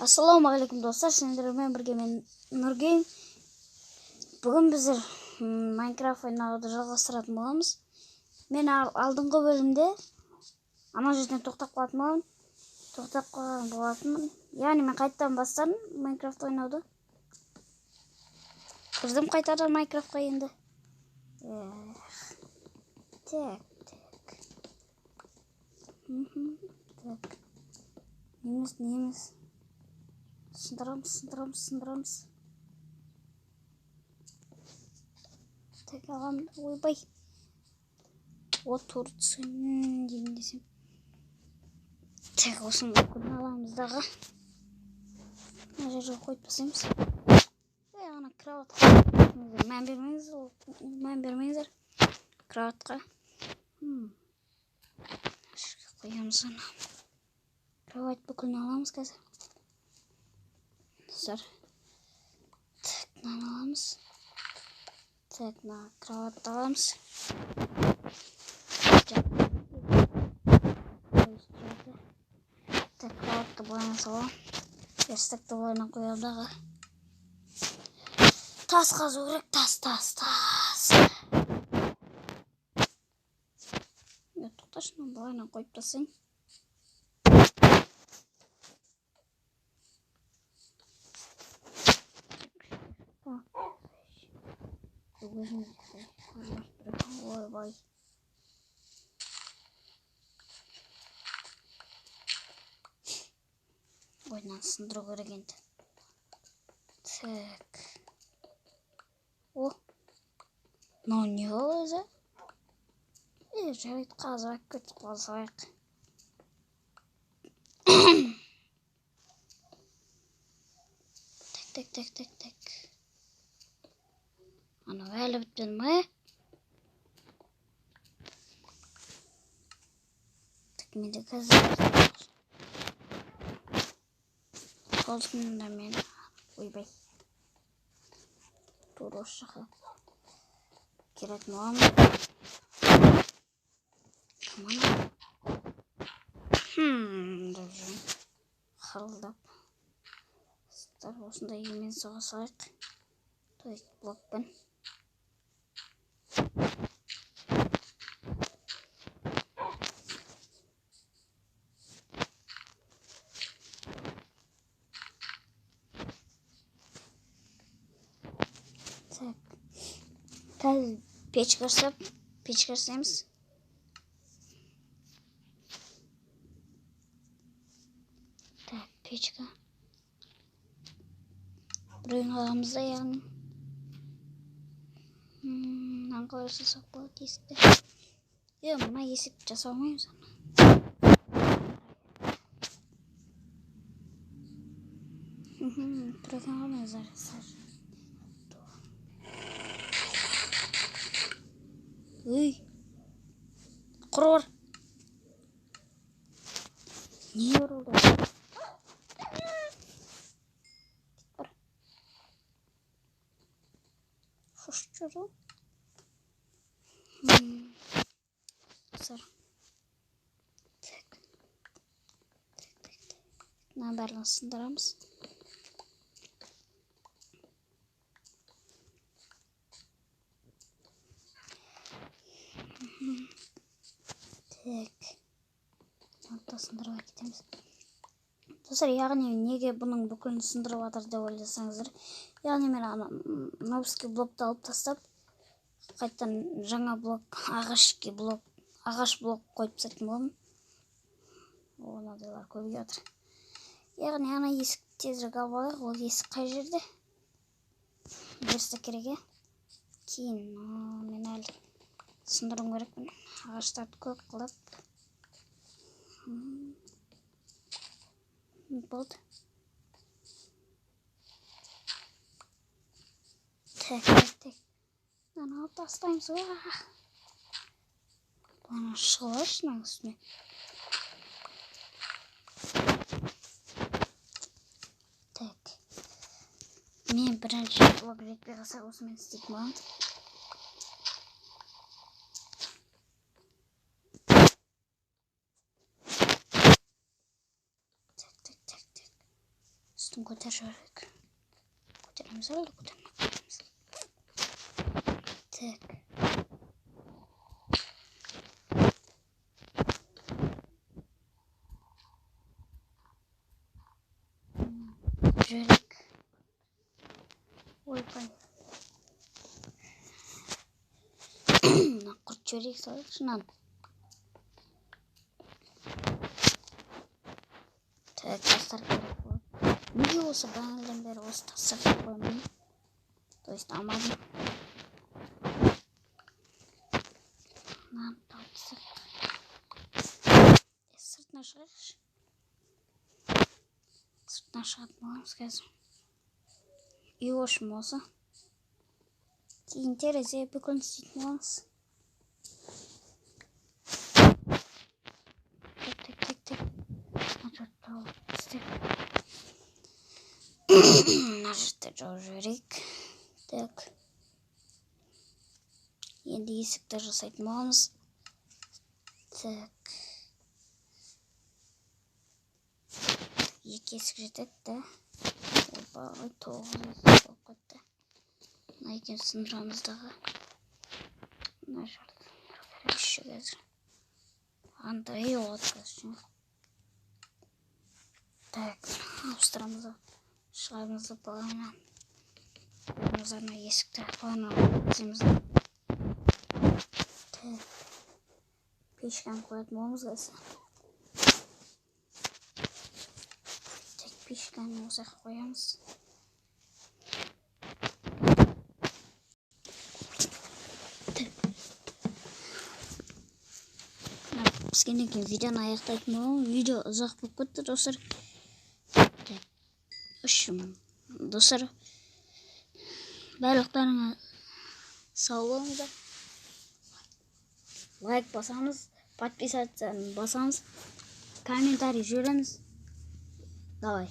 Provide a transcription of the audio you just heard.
Ассалаумағалейкум, достар! Сендермен бірге мен, Нұргейм. Бүгін біздер Майнкрафт ойнауды жалғастыратын боламыз. Мен алдыңғы бөлімде ана жерден тоқтап қалатын боламын. Тоқтап қалған болатынмын. Яғни мен қайтадан бастадым Майнкрафт ойнауды. Кірдім қайтадан Майнкрафтқа енді. Так, так. Так. Неміз, неміз. Сындырамыз, сындырамыз, сындырамыз. Так, аламын. Ойбай. О, тура түскен деймін десем. Так, осының бүкілін аламыз дағы. Мына жерге қойып тастаймыз. Ей, ана кроватқа мән бермеңіздер, ол мән бермеңіздер кроватқа. Мына жерге қоямыз ана. Кровать бүкілін аламыз қазір. Достар. Так, мынаны аламыз. Так, мына кроватты аламыз. Так, кроватты былайынан саламын. Верстакты былайынан қоямын дағы. Тас қазу керек, тас, тас, тас. Тоқташы, мынаны былайынан қойып тастайын. Өзім ойбай. Ой, мынаны сындыру керек енді. Так. О, мынау не ол өзі? Е, жарайды, қазып алып кетіп қалсайық. Так, так, так, так, так. Анау әлі бітпеді ма? Так, менде қазір сол да мен, ойбай, тура осы жаққа келетін боламын. Кім анау? Деп жүрмін хырылдап. Достар, осындай емен соға салайық. То есть блокпен. Так. Қазір печка жасап, печка жасаймыз. Так, печка. Біреуін аламыз да, яғни. Мынаны қалай жасасақ болады есікті? Е, мына есікті жасай алмаймыз ана. Тұр екен ғой мына заряд. Үй. Құр бар. Не бар олда? Кет бар. Шошып жүр ғой. Достар. Так. Так, так, так. Мынаның барлығын сындырамыз. Так. Мынаны да сындырып әкетеміз. Достар, яғни неге бұның бүкілін сындырып жатыр деп ойласаңыздар, яғни мен ана нобский блокты алып тастап, қайтадан жаңа блок, ағаш блок, ағаш блок қойып тастайтын боламын. О, мынадайлар көбейіп жатыр. Яғни ана есікті тезірек алып алайық. Ол есік қай жерде? Верстак керек, иә? Кейін, мен әлі сындыруым керекпін. Ағаштарды көп қылып. Болды. Так, так, так. Мынаны алып тастаймыз. Бұны шығып алайықшы мынаның үстіне. Так. Мен бірінші блок жетпей қалса, осымен істейтін боламын. Так, так, так, так. Үстін көтеріп жіберейік. Көтереміз әлде көтермей қоямыз. Так. Жіберейік. Ойбай. Мына құрт жіберейік салайықшы мынаны. Так, тастар керек болады. Неге осы бағанадан бері осы тастарды қоймаймын? То есть алмадым. Мынаны тауып тастайық. Сыртына шығайықшы. Сыртына шығатын боламыз қазір. Үй общем осы. Кейін терезе бүкілін істейтін боламыз. Так, так, так, так. Мына жерді жауып тастайық. Мына жерді жауып жіберейік. Так. Енді есікті жасайтын боламыз. Так. Екі есік жетеді да. Ойбай, 9 есік болып кетті. Мына екеуін сындырамыз дағы. Мына жерді сындыру керек еще қазір. Андай болады қазір. Так, ауыстырамыз да. Шығарамыз да бағана. Қоямыз ана есікті бағана істейміз. Так. Печканы қоятын боламыз қазір. Так, печканы осы жаққа қоямыз. Так. Піскеннен кейін видеоны аяқтайтын боламын. Видео ұзақ болып кетті, достар. Так. Достар, барлықтарыңа сау болыңыздар. Лайк басамыз, подписаться басамыз, комментарий жібереміз. Давай.